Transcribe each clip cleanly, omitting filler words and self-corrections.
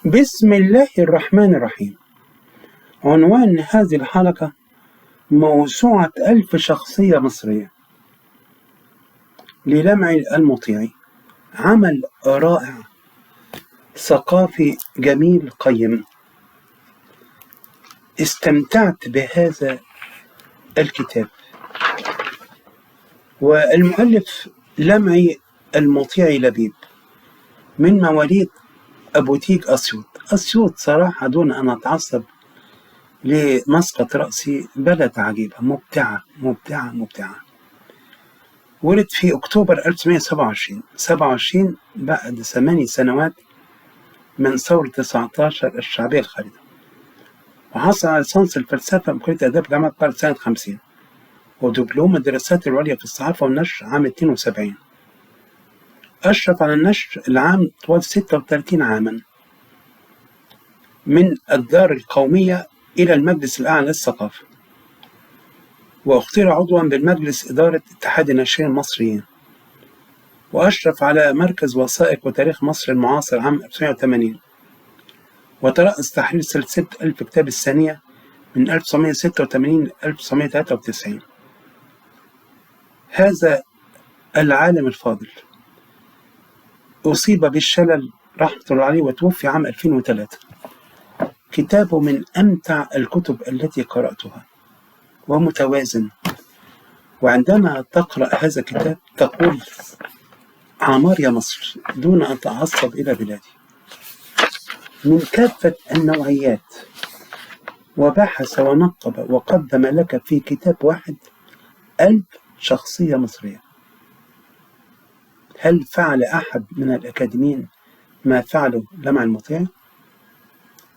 بسم الله الرحمن الرحيم. عنوان هذه الحلقة: موسوعة 1000 شخصية مصرية للمعي المطيعي. عمل رائع ثقافي جميل قيم. استمتعت بهذا الكتاب، والمؤلف لمعي المطيعي لبيب من مواليد أبوتيج أسيوط. أسيوط صراحة دون أن أتعصب لمسقط رأسي، بلد عجيبة مبدعة مبدعة مبدعة. ولد في أكتوبر 1927 27 بعد 8 سنوات من ثورة 19 الشعبية الخالدة، وحصل على ليسانس الفلسفة من كلية آداب جامعة القاهرة سنة 50، ودبلوم الدراسات العليا في الصحافة والنشر عام 72. أشرف على النشر العام طوال 36 عاما من الدار القومية إلى المجلس الأعلى للثقافة، واختير عضوا بالمجلس إدارة اتحاد الناشرين المصريين، وأشرف على مركز وثائق وتاريخ مصر المعاصر عام 1980، وترأس تحرير سلسلة 1000 كتاب الثانية من 1986 ل 1993. هذا العالم الفاضل أصيب بالشلل رحمة الله عليه وتوفي عام 2003. كتابه من أمتع الكتب التي قرأتها ومتوازن، وعندما تقرأ هذا الكتاب تقول عمار يا مصر دون أن تعصب إلى بلادي. من كافة النوعيات، وبحث ونقب وقدم لك في كتاب واحد 1000 شخصية مصرية. هل فعل أحد من الأكاديميين ما فعله لمع المطيع؟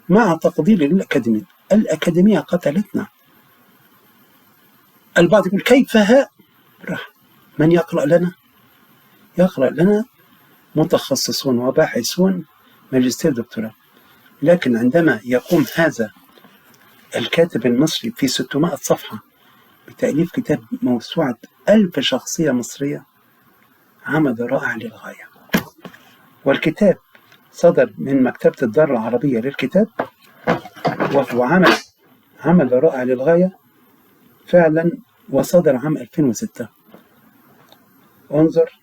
مع تقديري للأكاديميين، الأكاديمية قتلتنا. البعض يقول كيف ها؟ راح من يقرأ لنا؟ يقرأ لنا متخصصون وباحثون ماجستير دكتوراه، لكن عندما يقوم هذا الكاتب المصري في 600 صفحة بتأليف كتاب موسوعة 1000 شخصية مصرية، عمل رائع للغاية. والكتاب صدر من مكتبة الدار العربية للكتاب، وهو عمل رائع للغاية فعلا، وصدر عام 2006. انظر،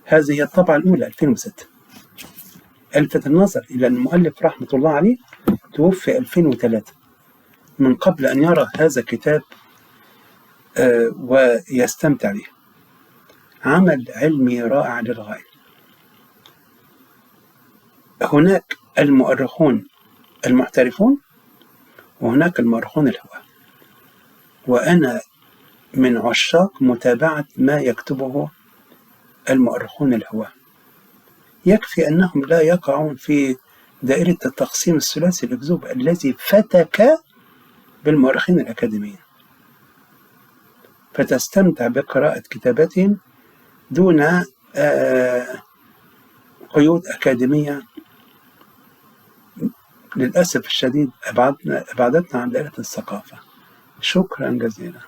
هذه هي الطبعة الأولى 2006. ألفت النظر إلى أن المؤلف رحمة الله عليه توفي 2003 من قبل أن يرى هذا الكتاب ويستمتع به. عمل علمي رائع للغاية. هناك المؤرخون المحترفون وهناك المؤرخون الهواة، وأنا من عشاق متابعة ما يكتبه المؤرخون الهواة. يكفي أنهم لا يقعون في دائرة التقسيم الثلاثي الأكذوب الذي فتك بالمؤرخين الأكاديميين، فتستمتع بقراءة كتاباتهم دون قيود أكاديمية للأسف الشديد أبعدتنا عن دائرة الثقافة. شكرا جزيلا.